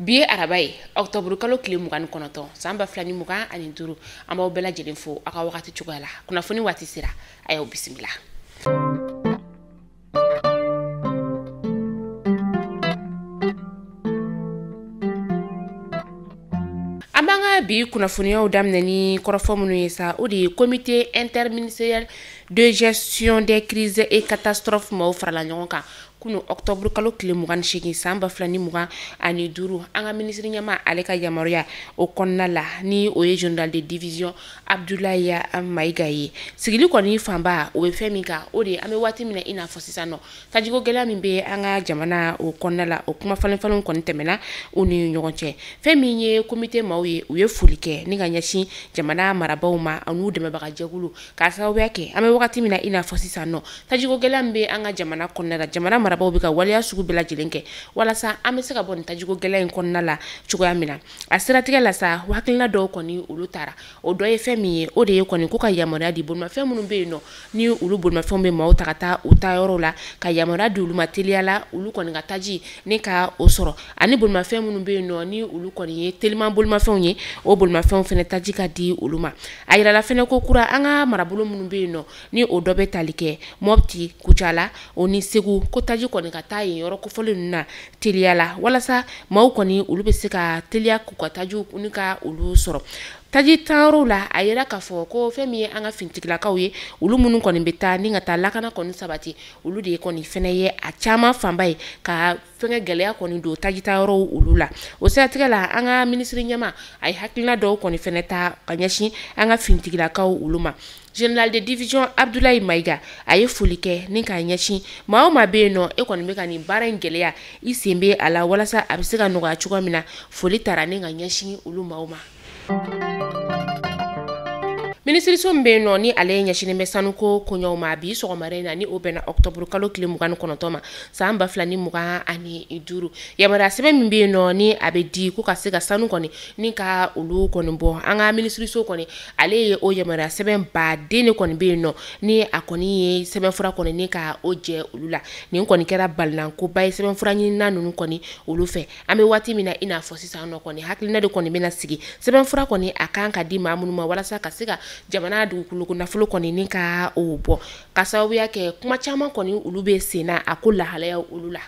Bi ye araba ye, octobre kalo tile 29 san 2025. An b'aw bɛɛ lajɛlen fo aw ka wagati cogoya la. Kunnafoni waati sera, a y'aw bisimila. An b'an ka bi kunnafoniyaw daminɛ ni kɔrɔfɔ minnu ye sa, o de ye comité interministériel de gestion des crises et catastrophes maaw farala ɲɔgɔn kan kunu octobre kalo tile 28 san 2025. An ka minisiri ɲɛmaa ale ka yamaruya o kɔnɔna la, ni o ye général de division Abdoulaye Maïga ye. Sigili kɔni fanba o bɛ fɛn min kan, o de ye an bɛ waati min na i n'a fɔ sisan nɔ, tajiko gɛlɛya min bɛ an ka jamana o kɔnɔna la, o kuma falen falenw kɔni tɛmɛna u ni ɲɔgɔn cɛ. Fɛn min ye comité maaw ye, u ye foli kɛ ni ka ɲɛsin jamana marabaaw ma an'u dɛmɛbagajɛkulu, k'a sababuya kɛ an bɛ wagati min na i n'a fɔ sisan nɔ, tajiko gɛlɛya min bɛ an ka jamana kɔnɔna la, jamana marabaaw bɛ ka waleya sugu bɛɛ lajɛlen kɛ walasa an bɛ se ka bɔ nin tajiko gɛlɛya in kɔnɔna la cogoya min na. A siratigɛ la sa, hakilina dɔw kɔni olu taara, o dɔ ye fɛn min ye, o de ye kɔni ko ka yamaruya di bolimafɛn minnu bɛ yen nɔ, ni olu bolimafɛnw bɛ maaw ta ka taa u ta yɔrɔ la, ka yamaruya di olu ma teliya la, olu kɔni ka taji ni ka o sɔrɔ, ani bolimafɛn minnu bɛ yen nɔ ni olu kɔni ye teliman bolimafɛnw ye, o bolimafɛnw fɛnɛ taji ka di olu ma. A yirala fɛnɛ ko kura an ka marabolo minnu bɛ yen nɔ, ni o dɔ bɛ tali kɛ Mopti, Kucala o ni Segu, ko taji kɔni ka taa yen yɔrɔ kofɔlen ninnu na teliya la, walasa maaw kɔni olu bɛ se ka teliya k'u ka tajiw ni ka olu sɔrɔ. Taji tanyɔrɔw la, a yira k'a fɔ ko fɛn min ye an ka finitigilakaw ye, olu minnu kɔni bɛ taa ni ka taa lakana kɔni sabati, olu de kɔni fɛnɛ ye a caman fanba ye ka fɛnkɛ gɛlɛya kɔni don taji tayɔrɔw olu la. O siratigɛ la, an ka minisiri ɲɛmaa a ye hakilina dɔw kɔni fɛnɛ ta ka ɲɛsin an ka finitigilakaw olu ma. Général de division Abdoulaye Maïga a ye foli kɛ ni k'a ɲɛsin maa o maa bɛ yen nɔ, e kɔni bɛ ka nin baara in gɛlɛya, i sen bɛ a la walasa a bɛ se ka nɔgɔya cogoya min na. Foli taara ni ka ɲɛsin olu maaw ma. Minisiriso min bɛ yen nɔ ni ale ɲɛsinnen bɛ sanuko koɲɛw ma, bi sɔgɔmada in na, ni o bɛnna octobre kalo tile 29 ma san 2025, yamaruya sɛbɛn min bɛ yen nɔ ni a bɛ di ko ka se ka sanu kɔni ni ka olu kɔni bɔ, an ka minisiriso kɔni ale ye o yamaruya sɛbɛn baden de kɔni bɛ yen nɔ ni a kɔni ye sɛbɛnfura kɔni ni ka o jɛ olu la. Nin kɔni kɛra balinankoba ye sɛbɛnfura ɲinina ninnu kɔni olu fɛ. An bɛ waati min na i n'a fɔ sisan nɔ kɔni, hakilina de kɔni bɛna sigi sɛbɛnfura kɔni a kan ka di maa minnu ma walasa ka se ka jamana dugukolo nafolo kɔni ni ka o bɔ, ka sababuya kɛ kuma caman kɔni olu bɛ sen na a ko lahalaya olu la.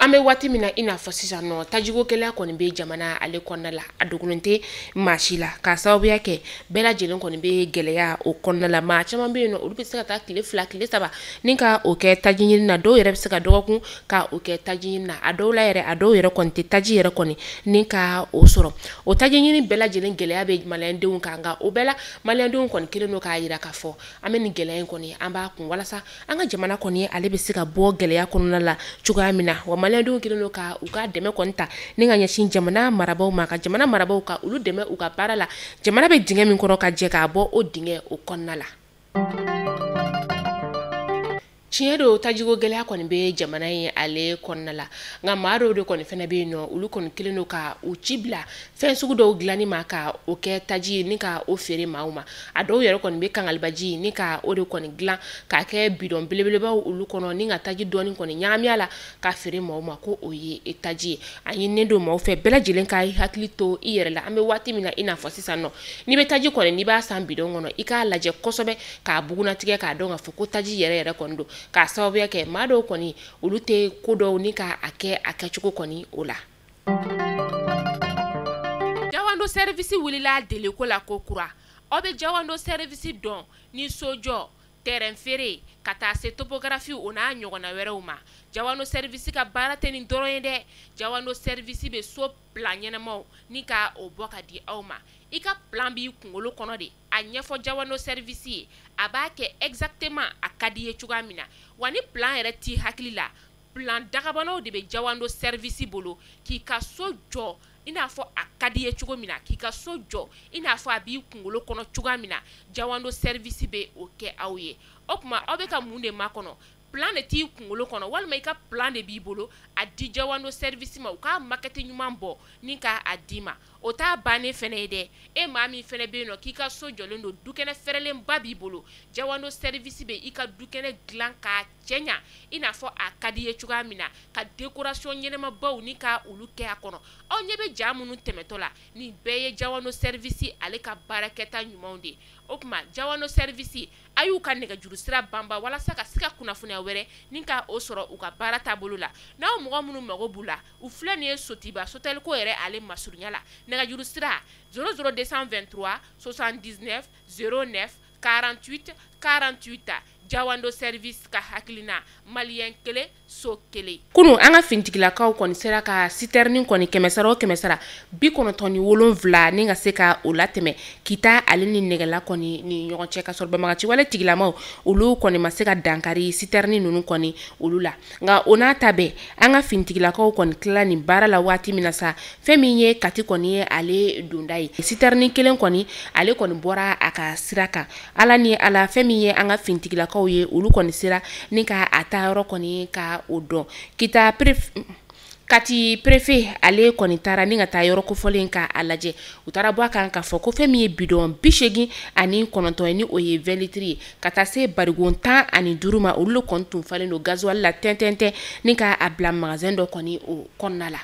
An bɛ waati min na i n'a fɔ sisan nɔ, tajiko gɛlɛya kɔni bɛ jamana ale kɔnɔna la, a dogolen tɛ maa si la, k'a sababuya kɛ bɛɛ lajɛlen kɔni bɛ gɛlɛya o kɔnɔna la. Maa caman bɛ yen nɔ, olu bɛ se ka taa tile 2 tile 3 ni ka o kɛ taji ɲini na, dɔw yɛrɛ bɛ se ka dɔgɔkun ka o kɛ taji ɲini na, a dɔw la yɛrɛ, a dɔw yɛrɛ kɔni tɛ taji yɛrɛ kɔni ni ka o sɔrɔ. O taji ɲini bɛɛ lajɛlen gɛlɛya bɛ maliyɛndenw kan, nka o bɛɛ la maliyɛndenw kɔni kɛlen don k'a yira k'a fɔ an bɛ nin gɛlɛya in kɔni an b'a kun walasa an ka jamana kɔni ale bɛ se ka bɔ gɛlɛya kɔnɔna la cogoya min na. Wa maliyɛndenw kɛlen don ka u ka dɛmɛ kɔni ta ni ka ɲɛsin jamana marabaaw ma, ka jamana marabaaw ka olu dɛmɛ u ka baara la, jamana bɛ dingɛ min kɔnɔ ka jɛ k'a bɔ o dingɛ o kɔnɔna la. Tiɲɛ don, tajiko gɛlɛya kɔni bɛ jamana in ale kɔnɔna la, nka maa dɔw de kɔni fɛnɛ bɛ yen nɔ, olu kɔni kɛlen don ka u ci bila fɛn sugu dɔw dilanni ma ka o kɛ taji ye ni ka o feere maaw ma. A dɔw yɛrɛ kɔni bɛ kangalibaji ni ka o de kɔni dilan k'a kɛ bidɔn belebelebaw olu kɔnɔ ni ka taji dɔɔni kɔni ɲagami a la ka feere maaw ma ko o ye taji ye. A ɲininen don maaw fɛ bɛɛ lajɛlen ka hakili to i yɛrɛ la. An bɛ waati min na i n'a fɔ sisan nɔ, n'i bɛ taji kɔni n'i b'a san bidɔn kɔnɔ, i k'a lajɛ kosɛbɛ k'a bugunnatigɛ k'a dɔn k'a fɔ ko taji yɛrɛ yɛrɛ kɔni don, k'a sababuya kɛ maa dɔw kɔni olu tɛ ko dɔw ni k'a kɛ a kɛcogo kɔni o la. Jawando service wulila deliko la ko kura. Aw bɛ Jawando service dɔn ni sojɔ, terrain feere, ka taa se topographie o n'a ɲɔgɔnna wɛrɛw ma. Jawando service ka baara tɛ nin dɔrɔn ye dɛ. Jawando service bɛ so plan ɲɛnamaw ni ka o bɔ ka di aw ma. I ka plan b'i kunkolo kɔnɔ de, a ɲɛfɔ Jawando service ye, a b'a kɛ exactement a ka di ye cogoya min na. Wa ni plan yɛrɛ t'i hakili la, plan dagabanaw de bɛ Jawando service bolo k'i ka so jɔ i n'a fɔ a ka di ye cogo min na, k'i ka so jɔ i n'a fɔ a b'i kunkolo kɔnɔ cogoya min na, Jawando service bɛ o kɛ aw ye. O tuma aw bɛ ka mun de makɔnɔ? Plan de t'i kunkolo kɔnɔ, walima i ka plan de b'i bolo, a di Jawando service ma, u k'a maquette ɲuman bɔ ni k'a d'i ma. O t'a bannen fɛnɛ ye dɛ. E maa min fɛnɛ bɛ yen nɔ k'i ka so jɔlen don, dukɛnɛ fɛrɛlenba b'i bolo, Jawando Service bɛ i ka dukɛnɛ dilan k'a cɛɲa i n'a fɔ a ka di ye cogoya min na, ka décoration ɲɛnamabaw ni ka olu kɛ a kɔnɔ. Aw ɲɛ bɛ ja minnu tɛmɛtɔ la, nin bɛɛ ye Jawando Service ale ka baarakɛta ɲumanw de ye. O tuma Jawando Service, a y'u ka nɛgɛjuru sira banba walasa ka se ka kunnafoniya wɛrɛ ni ka o sɔrɔ u ka baara taabolo la. N'aw mɔgɔ minnu mago b'u la, u filɛ nin ye Sotiba Soteliko yɛrɛ ale masurunya la. Nɛgɛjuru sira 00223 79 09 48 48. Jawando Service ka hakilina, maliyɛn kelen so kelen. Kunun an ka finitigilakaw kɔni sera ka citerne kɔni 100 o 100 97 ni ka se ka o latɛmɛ Kita ale ni Nɛgɛla kɔni ni ɲɔgɔn cɛ, ka sɔrɔ banbagaci wale tigilamaw olu kɔni ma se ka dankari citerne ninnu kɔni olu la. Nka o n'a ta bɛɛ, an ka finitigilakaw kɔni tilala nin baara la waati min na sa, fɛn min ye Kati kɔni ye ale donda ye, citerne kelen kɔni ale kɔni bɔra a ka sira kan. Ala ni ala, fɛn min ye an ka finitigilakaw ye, olu kɔni sera ni ka a taa yɔrɔ kɔni ka o dɔn. Kita Kati préfet ale kɔni taara ni ka taa yɔrɔ kofɔlen ka a lajɛ. U taara bɔ a kan k'a fɔ ko fɛn min ye bidɔn 89 ye, ni o ye 20 litres ye, ka taa se barigon 15 ma, olu kɔni tun falen don gasoil la tɛntɛntɛn ni ka a bila magasin dɔ kɔni o kɔnɔna la.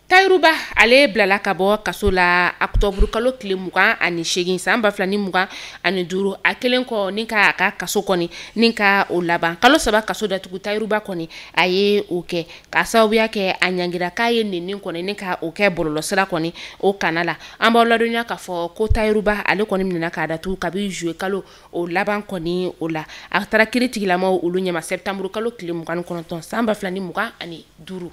Tayiruba ale bilala ka bɔ kaso la octobre kalo tile 28 san 2025, a kelen kɔ ni ka a ka kaso kɔni ni ka o laban kalo 3 kaso datugu. Tayiruba kɔni a ye o kɛ k'a sababuya kɛ a ɲangira k'a ye nɛni kɔni ni ka o kɛ bɔlɔlɔsira kɔni o kana la. An b'aw ladɔnniya k'a fɔ ko Tayiruba ale kɔni minɛna k'a datugu kabi juillet kalo o laban kɔni o la. A taara kiiri tigilamaw olu ɲɛma septembre kalo tile 29 san 2025.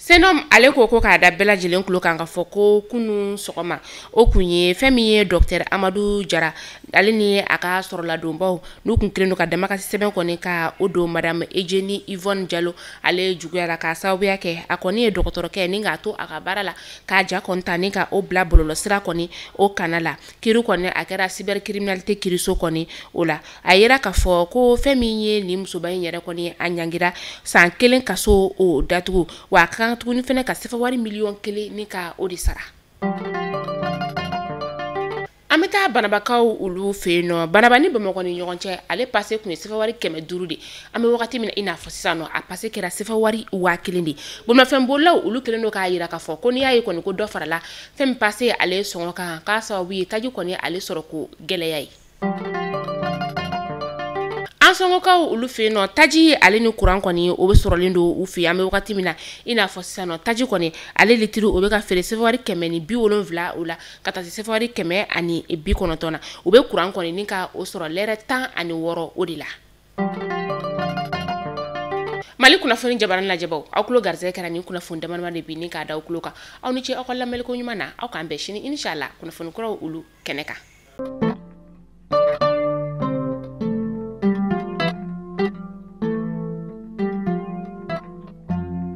Senom ale ko k'a da bɛɛ lajɛlen tulo kan k'a fɔ ko kunun sɔgɔma o kun ye fɛn min ye docteur Amadu Jara ale ni a ka sɔrɔladonbaw n'u kun kelen don ka damakasi sɛbɛn kɔni ka o don madame Eugénie Yvonne Jalo ale juguyara k'a sababuya kɛ a kɔni ye dɔgɔtɔrɔkɛ ni k'a to a ka baara la k'a ja kɔni ta ni ka o bila bɔlɔlɔsira kɔni o kana la. Kiiri kɔni a kɛra cybercriminalité kiiriso kɔni o la. A yera k'a fɔ ko fɛn min ye nin musoba in yɛrɛ kɔni a ɲangira san 1 kaso o datugu, wa a ka kan tuguni fɛnɛ ka sefa wari 1 000 000 ni ka o de sara. An bɛ taa Banabakaw olu fɛ yen nɔ. Banaba ni Bamakɔ ni ɲɔgɔn cɛ, ale passe kun ye sefa wari 500 de. An bɛ wagati min na i n'a fɔ sisan nɔ, a passe kɛra sefa wari 1000 de. Bolimafɛnbolilaw olu kɛlen don k'a yira k'a fɔ ko n'i y'a ye kɔni ko dɔ farala fɛn min passe ale sɔngɔ kan, k'a sababu ye taji kɔni ale sɔrɔ ko gɛlɛya ye. An sɔngɔkaw olu fɛ yen nɔ, taji ale ni kuran kɔni o bɛ sɔrɔlen don u fɛ yen. An bɛ wagati min na i n'a fɔ sisan nɔ, taji kɔni ale litiri o bɛ ka feere sefa wari 170 o la ka taa se sefa wari 190 na. U bɛ kuran kɔni ni ka o sɔrɔ lɛrɛ 16 o de la. Mali kunnafoni jabarani lajɛbaw, aw tulo garisɛgɛ kɛra nin kunnafoni damadama de bi ni k'a da aw tulo kan. Aw ni ce aw ka lamɛnliko ɲuman na. Aw k'an bɛn sini inshallah kunnafoni kuraw olu kɛnɛ kan.